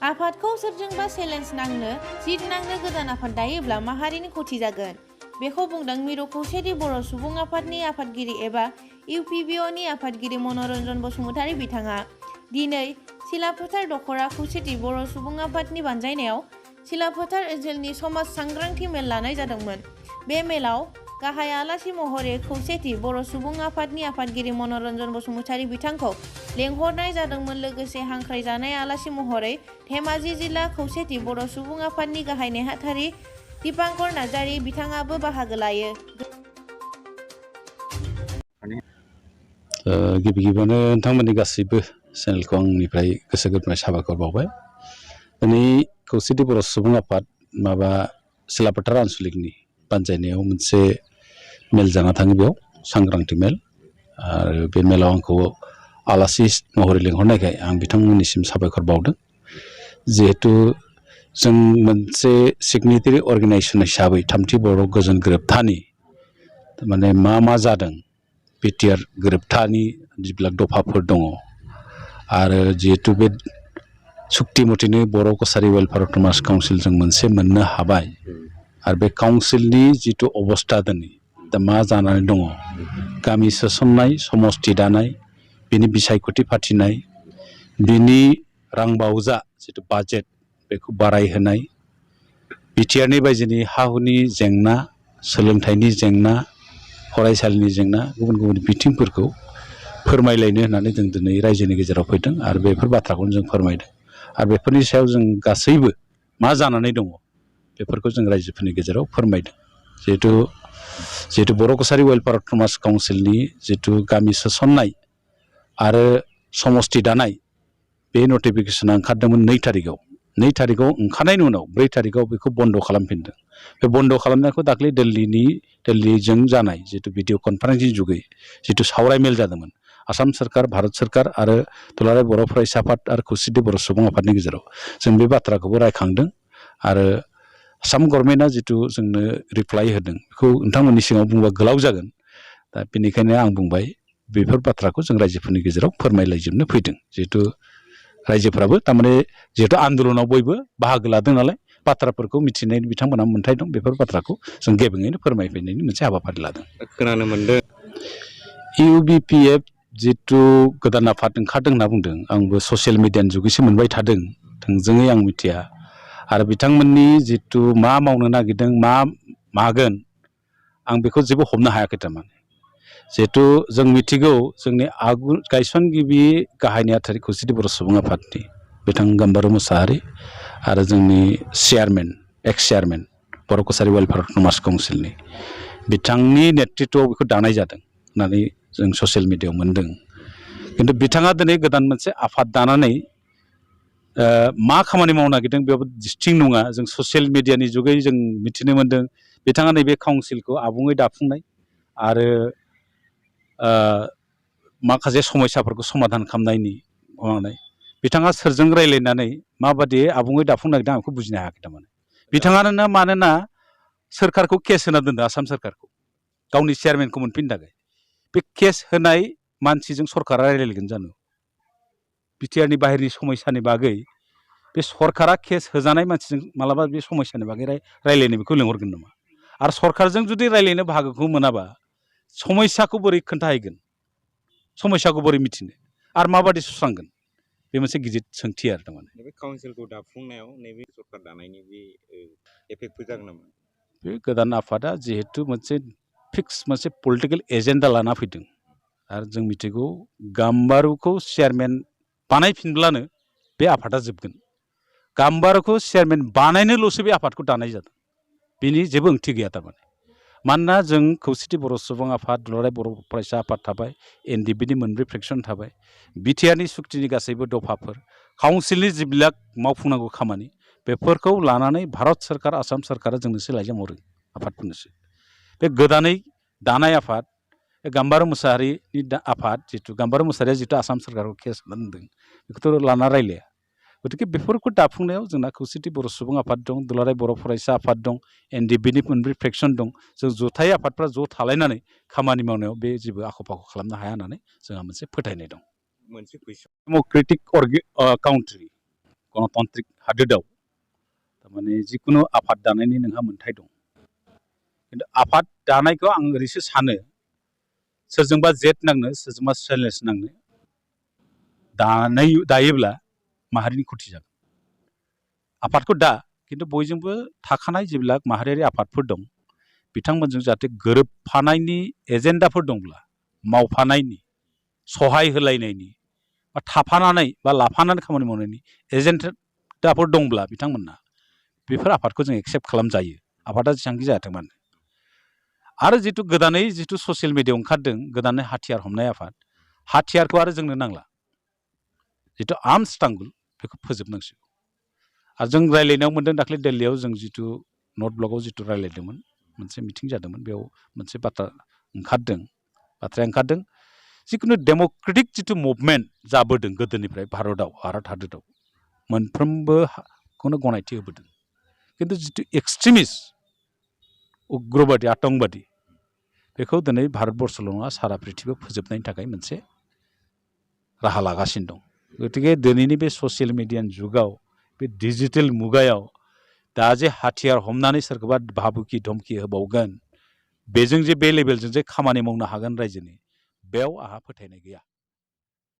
आफादखौ सोरजोंबा चेलेन्ज नांनो जित नांनो गोदान आफाद दायोब्ला माहारिनि खथि जागोन। बेखौ बुंदों मिरु खौसेथि बर' सुबुं आफादनि आफादगिरि एबा इउपिबिअनि आफादगिरि मनरनजन बसुमतारी बिथाङा। दिनै सिलाफोथार दखरा खौसेथि बर' सुबुं आफादनि बानजायनायाव सिलाफोथार ओनसोलनि समाज सांग्रांथि मेल लानाय जादोंमोन। बे मेलाव गाहाय आलासि महरै खौसेथि बर' सुबुं आफादनि आफादगिरि मनरनजन बसुमतारी बिथांखौ लेंहरनाय जादोंमोन। लोगोसे हांख्रायजानाय आलासि महरै धेमाजि जिल्ला खौसेथि बर' सुबुं आफादनि गाहाय नेहाथारि दीपांकर नार्जारी बिथाङाबो बाहागो लायो। गिबि गिबियावनो नोंथांमोननि गासैबो चेनेलखौ आंनिफ्राय गोसो गोरबोनिफ्राय साबायखर बावबाय। दिनै खौसेथि बर' सुबुं आफाद माबा सिलाफोथार आनसलिकनि बानजायनायाव मोनसे मेल जाना थाङो, बेयाव सांग्रांथि मेल। आरो बे मेलाव आंखौ आलासि महरै लिंहरनायखाय आं बिथांमोननिसिम साबायखर बावदों। जिहेतु जों मोनसे सिगनेटारि अर्गेनाइजेसन हिसाबै थामथि बर' गोजोन गोरोबथानि माने मा जादों बिटिआर गोरोबथानि जिबिलाक दफाफोर दङ आरो जिहेतु बे सुक्ति मथेनो बर' कसारि वेलफेयार अट'नमास काउन्सिल जों मोनसे मोननो हाबाय। आरो बे काउन्सिलनि जिथु अबस्था दिनै दा मा जानानै दङ, गामि सोसननाय, समस्ति दानाय, बिनि बिसायख'थि फाथिनाय, बिनि रांबावजा जिथु बाजेट बेखौ बारायहोनाय, बिटिआरनि बायजोनि हा हुनि जेंना, सोलोंथाइनि जेंना, फरायसालिनि जेंना, गुबुन गुबुन बिथिंफोरखौ फोरमायलायनो होननानै जों दिनै रायजोनि गेजेराव फैदों आरो बेफोर बाथ्राखौनो जों फोरमायदों। आरो बेफोरनि सायाव जों गासैबो मा जानानै दङ बेफोरखौ जों रायजोफोरनि गेजेराव फोरमायदों। जिहेतु बर' कसारि वेलफेयार अट'नमास काउन्सिलनि जिथु गामि सोसननाय आरो समस्ति दानाय बे नटिफिकेसना ओंखारदोंमोन 2 थारिखआव। 2 थारिखआव ओंखारनायनि उनाव 4 थारिखआव बेखौ बन्द' खालामफिनदों। बे बन्द' खालामनायखौ दाख्लै दिल्लीजों जानाय जितु भिडिअ कनफारेन्सनि जुगै जितु सावराय मेल जादोंमोन आसाम सोरखार, भारत सोरखार आरो दुलाराय बर' फरायसा आफाद आरो खौसेथि बर' सुबुं आफादनि गेजेराव जों बे बाथ्राखौबो रायखांदों। आरो आसाम गभर्नमेन्टआ जितु जोंनो रिप्लाइ होदों बेखौ नोंथांमोननि सिगाङाव बुंबा गोलाव जागोन। दा बेनिखायनो आं बुंबाय बेफोर बाथ्राखौ जों रायजोफोरनि गेजेराव फोरमायलायजोबनो फैदों। जिहेतु रायजोफ्राबो थारमाने जिहेतु आन्दलनाव बयबो बाहागो लादों नालाय बाथ्राफोरखौ मिथिनायनि बिथांमोनहा मोन्थाय दं। बेफोर बाथ्राखौ जों गेबेङैनो फोरमायफैनायनि मोनसे हाबाफारि लादों। खोनानो मोनदों इउबिपिएफ जितु गोदान आफाद ओंखारदों होनना बुंदों, आंबो ससियेल मिडियानि जुगैसो मोनबाय थादों, थोंजोङै आं मिथिया। आरो बिथांमोननि जितु मा मावनो नागिरदों, मा मागोन, आं बेखौ जेबो हमनो हायाखै। थारमाने जिहेतु जों मिथिगौ जोंनि गायसनगिरि गाहाय नेहाथारि खौसेथि बर' सुबुं आफादनि बिथां गाम्बारु मोसाहारि आरो जोंनि चेयारमेन, एक्स चेयारमेन बर' कसारि वेलफेयार अट'नमास काउन्सिलनि बिथांनि नेतृत्वआव बेखौ दानाय जादों होननानै जों ससियेल मिडियायाव मोन्दों। खिन्थु बिथाङा दिनै गोदान मोनसे आफाद दानानै मा खामानि मावनो नागिरदों बेयावबो दिस्टिं नङा। जों ससियेल मिडियानि जुगै जों मिथिनो मोन्दों बिथाङा नैबे काउन्सिलखौ आबुङै दाफुंनाय आरो माखासे समस्याफोरखौ समाधान खालामनायनि मावनाय। बिथाङा सोरजों रायज्लायनानै माबादि आबुङै दाफुंनो नागिरदों आं बेखौ बुजिनो हायाखै। थारमाने बिथाङानो मानोना सोरखारखौ केस होना दोनदों, आसाम सोरखारखौ गावनि चेयारमेनखौ मोनफिननो थाखाय। बे केस होनाय मानसिजों सरकारा रायज्लायगोन जानो? बिटिआरनि बाहेरनि समस्यानि बागै बे सरकारा केस होजानाय मानसिजों मालाबा बे समस्यानि बागै रायज्लायनो बेखौ लिंहरगोन नामा? आरो सरकारजों जुदि रायज्लायनो बाहागोखौ मोनाबा समस्याखौ बोरै खोन्थाहैगोन, समस्याखौ बोरै मिथिनो आरो माबादि सुस्रांगोन? बे मोनसे गिदिर सोंथि आरो। थारमाने बे काउन्सिलखौ दाफुंनायाव नैबे सरकार दानायनि बे एफेक्टफोर जागोन नामा? बे गोदान आफादा जिहेतु मोनसे फिक्स मोनसे पलिटिकेल एजेन्डा लाना फैदों आरो जों मिथिगौ गाम्बारुखौ चेयारमेन बानायफिनब्लानो बे आफादा जोबगोन। गाम्बारुखौ चेयारमेन बानायनोल'सो बे आफादखौ दानाय जादों। बेनि जेबो ओंथि गैया। थारमाने मानोना जों खौसेथि बर' सुबुं आफाद, दुलाराय बर' फरायसा आफाद थाबाय, एनडिपिनि 4 फ्रेक्सन थाबाय, बिटिआरनि सुक्तिनि गासैबो दफाफोर, काउन्सिलनि जिबिलाक मावफुंनांगौ खामानि, बेफोरखौ लानानै भारत सोरखार, आसाम सोरखारा जोंनोसो लाइजाम हरो आफादफोरनोसो। बे गोदानै दानाय आफाद गाम्बारु मोसाहारिनि आफाद, जितु गाम्बारु मोसाहारिया जितु आसाम सोरखारखौ केस होनानै दोनदों बेखौथ' लाना रायलाया। गतिके बेफोरखौ दाफुंनायाव जोंना खौसेथि बर' सुबुं आफाद दं, दुलाराय बर' फरायसा आफाद दं, एनडिपिनि 4 फ्रेक्सन दं। जों जथाय आफादफ्रा ज' थालायनानै खामानि मावनायाव बे जेबो आख' फाख' खालामनो हाया होननानै जोंहा मोनसे फोथायनाय दं। मोनसे कुइसन, डेम'क्रेटिक काउन्ट्रि गणतान्त्रिक हादोराव थारमाने जिकुनु आफाद दानायनि नोंहा मोन्थाय दं खिन्थु आफाद दानायखौ आं ओरैसो सानो सोरजोंबा जेट नांनो सोरजोंबा चेलेन्ज नांनो दायोब्ला माहारिनि खथि जागोन आफादखौ दा खिन्थु बयजोंबो थाखानाय जेब्ला माहारियारि आफादफोर दं बिथांमोनजों जाहाथे गोरोबफानायनि एजेन्डाफोर दंब्ला मावफानायनि सहाय होलायनायनि बा थाफानानै बा लाफानानै खामानि मावनायनि एजेन्डाफोर दंब्ला बिथांमोनना बेफोर आफादखौ जों एक्सेप्ट खालामजायो आफादा जेसेबांखि जायाथों मानो आरो जिथु गोदानै जिथु ससियेल मिडियायाव ओंखारदों गोदानै हाथियार हमनाय आफाद हाथियारखौ आरो जोंनो नांला जिथु आर्मस ट्रांगोल बेखौ फोजोबनांसिगौ आरो जों रायज्लायनायाव मोन्दों दाख्लै दिल्लीयाव जों जिथु नर्थ ब्लकआव जिथु रायज्लायदोंमोन मोनसे मिटिं जादोंमोन बेयाव मोनसे बाथ्राया ओंखारदों जिखुनु डेम'क्रेटिक जिथु मुभमेन्ट जाबोदों गोदोनिफ्राय भारत हादोराव मोनफ्रोमबोखौनो गनायथि होबोदों खिन्थु जिथु एक्सट्रिमिस्ट उग्रबादि आतंकबादि बेखौ दिनै भारतबर्सल' नङा सारा प्रिथिबियाव फोजोबनायनि थाखाय मोनसे राहा लागासिनो दं गतिके दिनैनि बे ससियेल मिडियानि जुगाव बे डिजिटेल मुगायाव दा जे हाथियार हमनानै सोरखौबा भाबुखि धमखि होबावगोन बेजों जे बे लेभेलजों जे खामानि मावनो हागोन रायजोनि बेयाव आंहा फोथायनाय गैया